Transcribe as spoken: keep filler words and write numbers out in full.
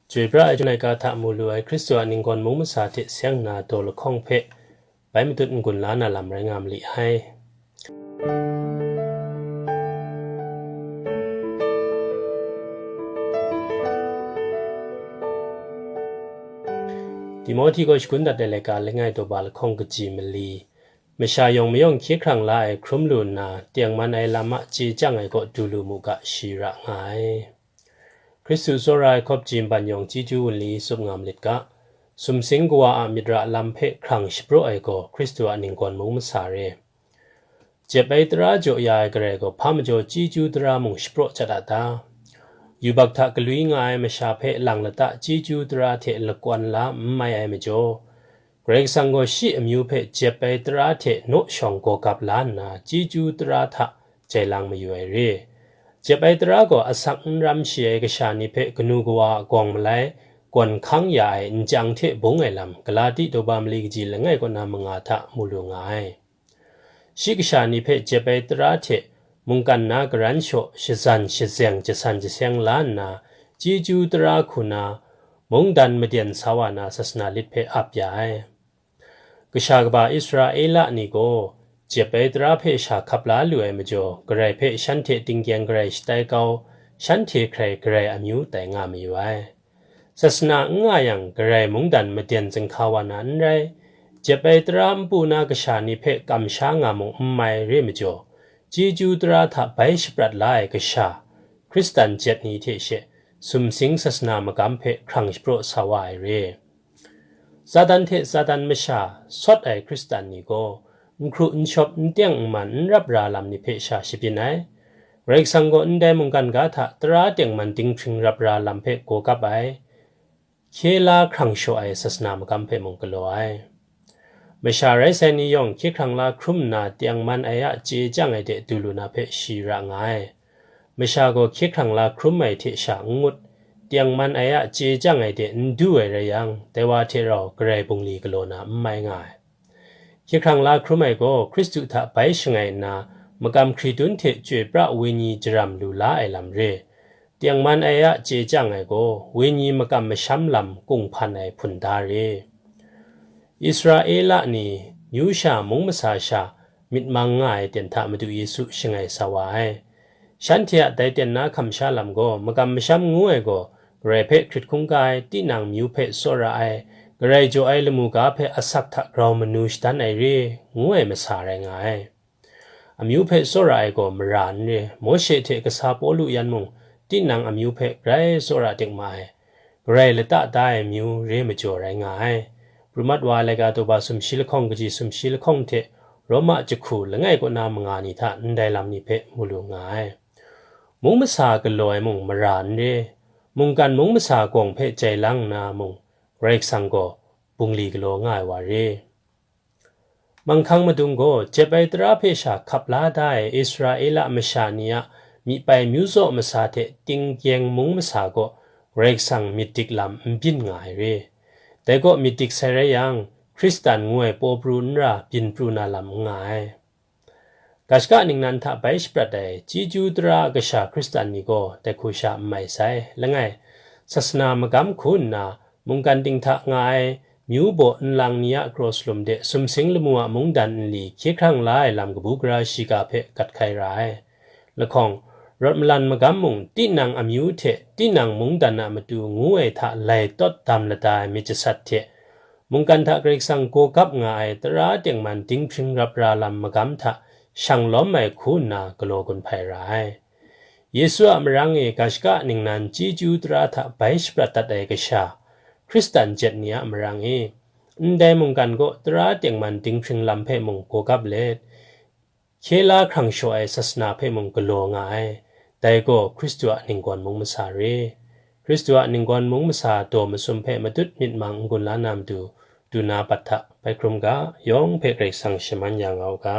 Chyoi pra ai Chyum laika hta mu lu ai Hkristu a ninggawn mung masa hte seng nna daw lahkawng hpe bai matut n-gun la na lam rai nga ma li ai. Timohti gaw shagun dat ai laika langai daw ba lahkawng kaji mali, masha yawng mayawng hkye hkrang la ai hkrum lu nna, tengman ai lam a chye chyang ai kaw du lu mu ga, shi ra nga ai. Hkristu tsawra ai hkawp ji nban yawng chyeju wunli tsup nga malit ga, sumsing kawa a myit ra lam hpe hkrang shapraw ai gaw Hkristu a ninggawn mung masa re. Jep ai tara jaw ya ai Karai gaw hpa majaw chyeju tara mung shapraw chyat a ta? Yubak hta galwi nga ai masha hpe lang lata chyeju tara hte lakwan la n mai ai majaw, Karai Kasang gaw shi amyu hpe jep ai tara hte naw shawng gaw gap la nna, chyeju tara hta jai lang mayu ai re. Jep ai tara gaw asak n ram shi ai kasha ni hpe kanu kawa a gawng malai, gawn hkang ya ai nchyang hte bung ai lam, Galati daw ba mali kaji langai kaw na manga hta mu lu nga ai. Shi kasha ni hpe jep ai tara hte mungkan na karan shaw shazan shazeng jasan jaseng la nna, chyeju tara hku na, mungdan maden sa wa na sasana lit hpe ap ya ai. Kasha kaba Israela ni gaw jep ai tara hpe sha hkap la lu ai majaw, Karai hpe shanhte tingkyeng garai shatai kau, shanhte hkrai Karai amyu tai nga mayu ai. Sasana n nga yang, Karai mungdan maden zinghka wa na n rai, jep ai tara npu na kasha ni hpe kamsha nga mung n mai re majaw, chyeju tara hta bai shaprat la ai kasha, Hkristan jet ni hte she sumsing sasana magam hpe hkrang shapraw sa wa ai re. Satan hte Satan masha sawt ai Hkristan ni gaw, n hkru n shawp, n teng n man, n rap ra lam ni hpe sha shabyin ai. Karai Kasang gaw ndai mungkan ga hta tara tengman dinghpring rap ra lam hpe gaw kap ai. Hkye la hkrang shaw ai sasana magam hpe mung galaw ai. Masha rai sai ni yawng hkye hkrang la hkrum nna tengman ai a chye chyang ai de du lu na hpe shi ra nga ai. Masha gaw hkye hkrang la hkrum ai hte sha n ngut, tengman ai a chye chyang ai de n du ai rai yang, dai wa hte rau Karai bungli galaw na n mai nga ai. Hkye hkrang la hkrum ai gaw Hkristu hta bai shangai nna, makam hkritun hte chyoi pra wenyi jaram lu la ai lam re. Tengman ai a chye chyang ai gaw, wenyi makam masham lam kunghpan ai hpun da re. Israela ni myu sha mung masa sha myit mang nga ai ten hta Madu Yesu shangai sa wa ai. Shanhte a dai ten na hkam sha lam gaw, makam masham ngu ai gaw, Karai hpe hkrit hkungga ai, tinang myu hpe tsawra ai, Karai jaw ai lamu ga hpe asak hta grau manu shadan ai re, ngu ai masa rai nga ai. Amyu hpe tsawra ai gaw mara n re, Mawshe hte kasa Pawlu yan mung, tinang amyu hpe grai tsawra dik ma ai, Karai lata da ai myu re majaw rai nga ai. Pru mat wa ai laika daw ba sumshi lahkawng kaji sumshi lahkawng hte Roma jahku langai kaw na manga ni hta ndai lam ni hpe mu lu nga ai. Mung masa galaw ai mung mara n re, mungkan mung masa gawng hpe jai lang nna mung, Karai Kasang gaw bungli galaw nga ai wa re. Manghkang madung gaw jep ai tara hpe sha hkap la da ai Israela masha ni a myi pai myu zaw masa hte tinggyeng mung masa gaw Karai Kasang myit dik lam n byin nga ai re. Dai gaw myit dik sai rai yang, Hkristan ngu ai paw pru n ra byin pru na lam n nga ai. Ga shaka ningnan hta bai shaprat ai chyeju tara a kasha Hkristan ni gaw dai hku sha n mai sai. Langai, sasana magam hku nna, mungkan ting hta nga ai, myu baw nlang ni a kraw salum de sumsing lamu a mungdan nli hkye hkrang la ai lam kabu gara shiga hpe gat hkai ra ai. Lahkawng, rawt malan magam mung, tinang amyu hte tinang mungdan a matu ngu ai hta lai tawt dam lada ai myit jasat hte, mungkan hta Karai Kasang gaw gap nga ai tara tengman dinghpring rap ra lam magam hta shang lawm ai hku nna galaw gun hpai ra ai. Yesu a marang e ga shaka ningnan chyeju tara hta bai shaprat dat ai kasha, Hkristan jet ni a marang e, ndai mungkan gaw tara tengman dinghpring lam hpe mung gaw gap let, hkye la hkrang shaw ai sasana hpe mung galaw nga ai, dai gaw Hkristu a ninggawn mung masa re. Hkristu a ninggawn mung masa daw masum hpe matut myit mang n-gun la na matu, du na bat hta bai hkrum ga, yawng hpe Karai Kasang shaman ya nga u ga.